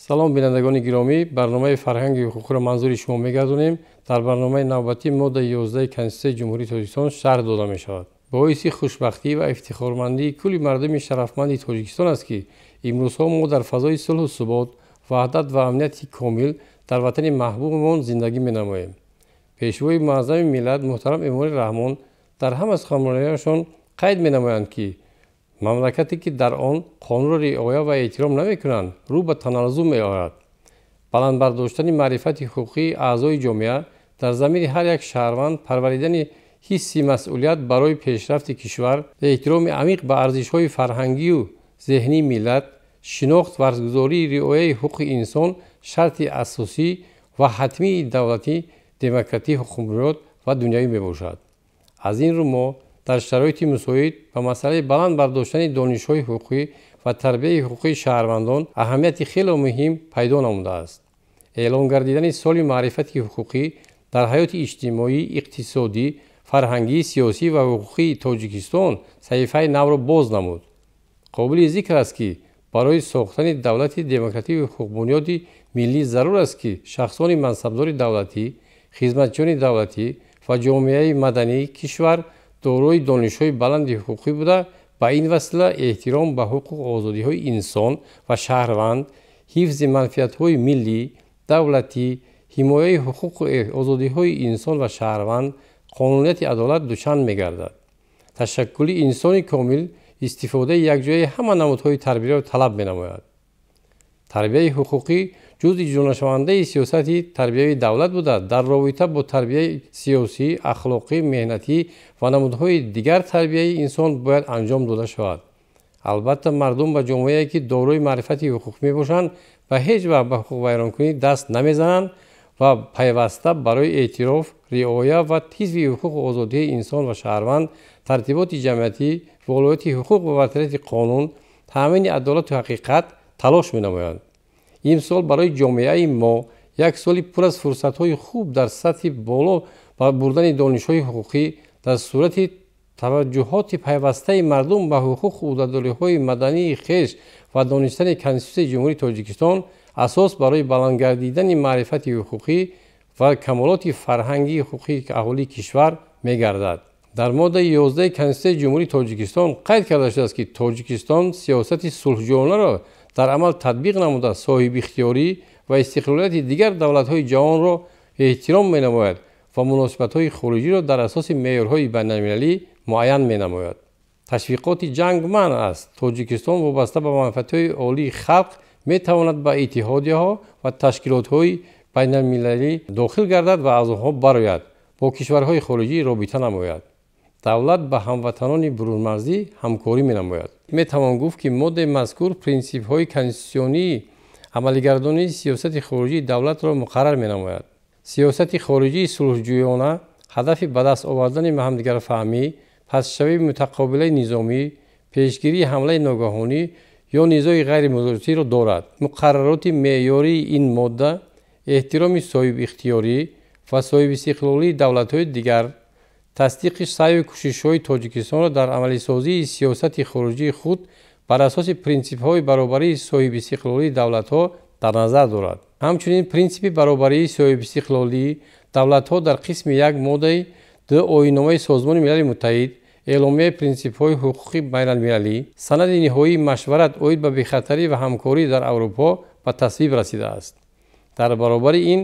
Салом, бинандагони гиромӣ, барномаи фарҳанги ҳуқуқиро манзури шумо мегардонем. Дар барномаи навбатӣ моддаи 11 Конститутсияи Ҷумҳурии Тоҷикистон шарҳ дода мешавад. Боиси хушбахтӣ ва ифтихормандии кулли мардуми шарафманди Тоҷикистон аст, ки имрӯзҳо мо дар фазои сулҳу субот, ваҳдат ва амнияти комил дар ватани маҳбубамон зиндагӣ менамоем. Пешвои муаззами миллат муҳтарам Эмомалӣ Раҳмон дар ҳама суханрониҳояшон қайд менамоянд, ки мамлакате, ки дар он қонунро риоя ва эҳтиром намекунанд, рӯ ба таназзул меорад. Баланд бардоштани маърифати ҳуқуқии аъзои ҷомеа дар замири ҳар як шаҳрванд, парваридани ҳисси масъулият барои пешрафти кишвар, эҳтироми амиқ ба арзишҳои фарҳангию зеҳнии миллат, шинохт ва арзгузории риояи ҳуқуқи инсон шарти асосӣ ва ҳатмии давлати демократӣ, ҳуқуқбунёд ва дунявӣ мебошад. Аз ин рӯ мо дар шароити мусоид ба масъалаи баланд бардоштани донишҳои ҳуқуқӣ ва тарбияи ҳуқуқии шаҳрвандон аҳамияти хеле муҳим пайдо намудааст. Эълон гардидани соли маърифати ҳуқуқӣ дар ҳаёти иҷтимоӣ, иқтисодӣ, фарҳангӣ, сиёсӣ ва ҳуқуқии Тоҷикистон саҳифаи навро боз намуд. Қобили зикр аст, ки барои сохтани давлати демократию ҳуқуқбунёди миллӣ зарур аст, ки шахсони мансабдори давлатӣ, хизматчиёни давлатӣ ва ҷомеаи мадании кишвар дорои донишҳои баланди ҳуқуқӣ буда, ба ин васила эҳтиром ба ҳуқуқу озодиҳои инсон ва шаҳрванд, ҳифзи манфиатҳои миллӣ, давлатӣ, ҳимояи ҳуқуқу озодиҳои инсон ва шаҳрванд, қонунияти адолат дучанд мегардад. Ташаккули инсони комил истифодаи якҷояи ҳама намудҳои тарбияро талаб менамояд. Тарбияи ҳуқуқӣ ҷузъи ҷудонашавандаи сиёсати тарбиявии давлат буда, дар робита бо тарбияи сиёсӣ, ахлоқӣ, меҳнатӣ ва намудҳои дигар тарбияи инсон бояд анҷом дода шавад. Албатта, мардум ба ҷомеае, ки дорои маърифати ҳуқуқӣ мебошанд, ба ҳеҷ вақт ба ҳуқуқвайронкунӣ даст намезананд ва пайваста барои эътироф, риоя ва ҳифзи ҳуқуқу озодии инсон ва шаҳрванд, тартиботи ҷамъиятӣ, волояти ҳуқуқ ва бартарияти қонун, таъмини адолату ҳақиқат талош менамоянд. Имсол барои ҷомеаи мо як соли пур аз фурсатҳои хуб дар сатҳи боло бурдани донишҳои ҳуқуқӣ дар сурати таваҷҷуҳоти пайвастаи мардум ба ҳуқуқу ӯҳдадориҳои мадании хеш ва донистани Конститутсияи Ҷумҳурии Тоҷикистон асос барои баланд гардидани маърифати ҳуқуқӣ ва камолоти фарҳангии ҳуқуқии аҳолии кишвар мегардад. Дар моддаи 11 Конститутсияи Ҷумҳурии Тоҷикистон қайд карда шудааст, ки Тоҷикистон сиёсати сулҳҷӯёнаро дар амал татбиқ намуда, соҳибихтиёрӣ ва истиқлолияти дигар давлатҳои ҷаҳонро эҳтиром менамояд ва муносибатҳои хориҷиро дар асоси меъёрҳои байналмилалӣ муайян менамояд. Ташвиқоти ҷанг манъ аст. Тоҷикистон вобаста ба манфиатҳои олии халқ метавонад ба иттиҳодияҳо ва ташкилотҳои байналмилалӣ дохил гардад ва аз онҳо барояд, бо кишварҳои хориҷӣ робита намояд. Давлат ба ҳамватанони бурунмарзӣ ҳамкорӣ менамояд. Метавон гуфт, ки моддаи мазкур принсипҳои конститутсионии амалигардонии сиёсати хориҷии давлатро муқаррар менамояд. Сиёсати хориҷии сулҳҷӯёна ҳадафи ба даст овардани ҳамдигарфаҳмӣ, пастшавии мутақобилаи низомӣ, пешгирии ҳамлаи ногаҳонӣ ё низои ғайримузоҳиратиро дорад. Муқаррароти меъёрии ин модда эҳтироми соҳибихтиёрӣ ва соҳибистиқлолии давлатҳои дигар, тасдиқи саъю кӯшишҳои Тоҷикистонро дар амалисозии сиёсати хориҷии худ бар асоси принсипҳои баробарии соҳибистиқлолии давлатҳо дар назар дорад. Ҳамчунин принсипи баробарии соҳибистиқлолии давлатҳо дар қисми 1 моддаи 2 Оинномаи Созмони Милали Муттаҳид, эъломияи принсипҳои ҳуқуқи байналмилалӣ, санади ниҳоии машварат оид ба бехатарӣ ва ҳамкорӣ дар Аврупо ба тасвиб расидааст. Дар баробари ин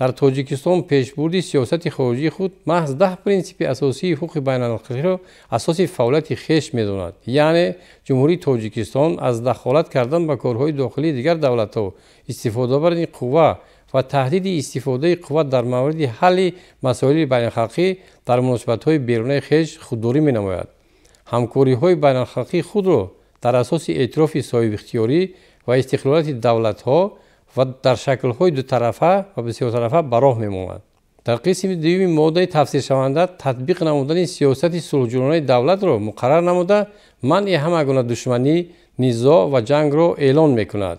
дар Тоҷикистон пешбурди сиёсати хориҷии худ маҳз 10 принсипи асосии ҳуқуқи байналхалқиро асоси фаъолияти хеш медонад. Яъне Ҷумҳурии Тоҷикистон аз дахолат кардан ба корҳои дохилии дигар давлатҳо, истифода барани қувва ва таҳдиди истифодаи қувва дар мавриди ҳалли масоили байналхалқӣ дар муносибатҳои берунаи хеш худдорӣ менамояд. Ҳамкориҳои байналхалқии худро дар асоси эътирофи соҳибихтиёрӣ ва истиқлолияти давлатҳо ва дар шаклҳои дутарафа ва бисёртарафа ба роҳ мемонад. Дар қисми дуюми моддаи тафсиршаванда татбиқ намудани сиёсати сулҳҷӯёнаи давлатро муқаррар намуда, манъи ҳама гуна душманӣ, низоъ ва ҷангро эълон мекунад.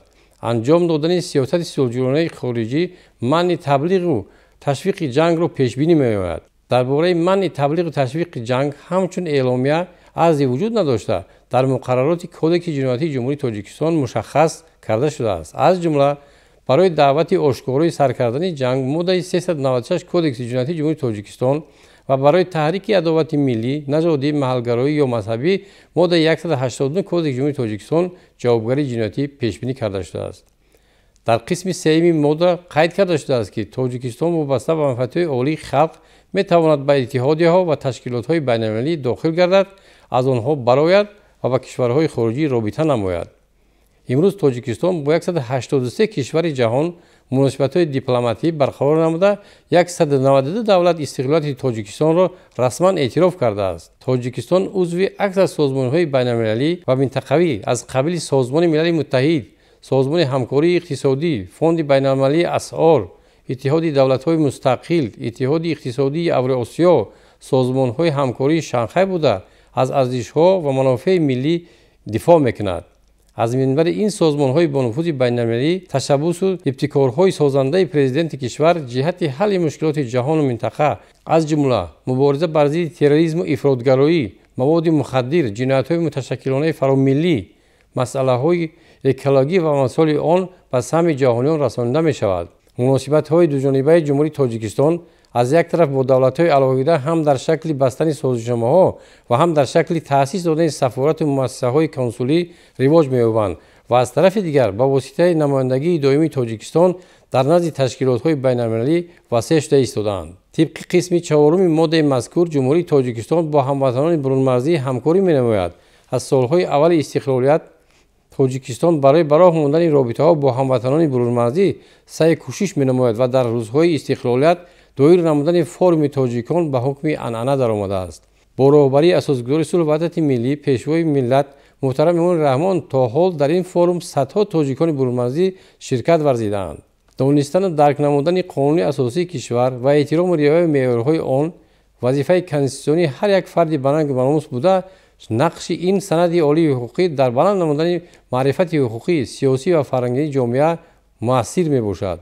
Анҷом додани сиёсати сулҳҷӯёнаи хориҷӣ манъи таблиғу ташвиқи ҷангро пешбинӣ меояд. Дар бораи манъи таблиғу ташвиқи ҷанг ҳамчун эъломия арзи вуҷуд надошта, дар муқаррароти Кодекси ҷиноятии Ҷумҳурии Тоҷикистон мушаххас карда шудааст. Аз ҷумла Барои даъвати ошкорои сар кардани ҷанг моддаи 396 Кодекси ҷиноятии Ҷумҳурии Тоҷикистон ва барои таҳрики адовати миллӣ, нажодӣ, маҳалгароӣ ё мазҳабӣ моддаи 189 Кодекси Ҷумҳурии Тоҷикистон ҷавобгарии ҷиноятӣ пешбинӣ карда шудааст. Дар қисми сеюми модда қайд карда шудааст, ки Тоҷикистон вобаста ба манфиатҳои олии халқ метавонад ба иттиҳодияҳо ва ташкилотҳои байналмилалӣ дохил гардад, аз онҳо барояд ва ба кишварҳои хориҷӣ робита намояд. Имрӯз Тоҷикистон бо 183 кишвари ҷаҳон муносибатҳои дипломатӣ барқарор намуда, 192 давлат истиқлолияти Тоҷикистонро расман эътироф кардааст. Тоҷикистон узви аксар созмонҳои байналмилалӣ ва минтақавӣ аз қабили Созмони Милали Муттаҳид, Созмони ҳамкории иқтисодӣ, Фонди байналмилалии асъор, Иттиҳоди давлатҳои мустақил, Иттиҳоди иқтисодии Авроосиё, созмонҳои ҳамкории Шанхай буда, аз арзишҳо ва манофеи миллӣ дифоъ мекунад. Аз минбари ин созмонҳои бонуфузи байналмилалӣ ташаббусу ибтикорҳои созандаи президенти кишвар ҷиҳати ҳалли мушкилоти ҷаҳону минтақа, аз ҷумла мубориза бар зидди терроризму ифротгароӣ, маводи мухаддир, ҷиноятҳои муташаккилонаи фаромиллӣ, масъалаҳои экологӣ ва амсоли он ба самъи ҷаҳониён расонида мешавад. Муносибатҳои дуҷонибаи Ҷумҳурии Тоҷикистон аз як тараф бо давлатҳои алоҳида ҳам дар шакли бастани созишномаҳо ва ҳам дар шакли таъсис додани сафорату муассисаҳои консулӣ ривоҷ меёбанд ва аз тарафи дигар ба воситаи намояндагии доимии Тоҷикистон дар назди ташкилотҳои байналмилалӣ васеъ шуда истодаанд. Тибқи қисми чаҳоруми моддаи мазкур Ҷумҳурии Тоҷикистон бо ҳамватанони бурунмарзӣ ҳамкорӣ менамояд. Аз солҳои аввали истиқлолият Тоҷикистон барои ба роҳ мондани робитаҳо бо ҳамватанони бурунмарзӣ саъй кӯшиш менамояд ва дар рӯзҳои истиқлолият доир намудани форуми тоҷикон ба ҳукми анъана даромадааст. Бо роҳбарии асосгузори сулҳу ваҳдати миллӣ, пешвои миллат муҳтарам Эмомалӣ Раҳмон то ҳол дар ин форум садҳо тоҷикони бурунмарзӣ ширкат варзидаанд. Донистану дарк намудани қонуни асосии кишвар ва эҳтирому риояи меъёрҳои он вазифаи конститутсионии ҳар як фарди банангу баномус буда, нақши ин санади олии ҳуқуқӣ дар баланд намудани маърифати ҳуқуқӣ, сиёсӣ ва фарҳангии ҷомеа муассир мебошад.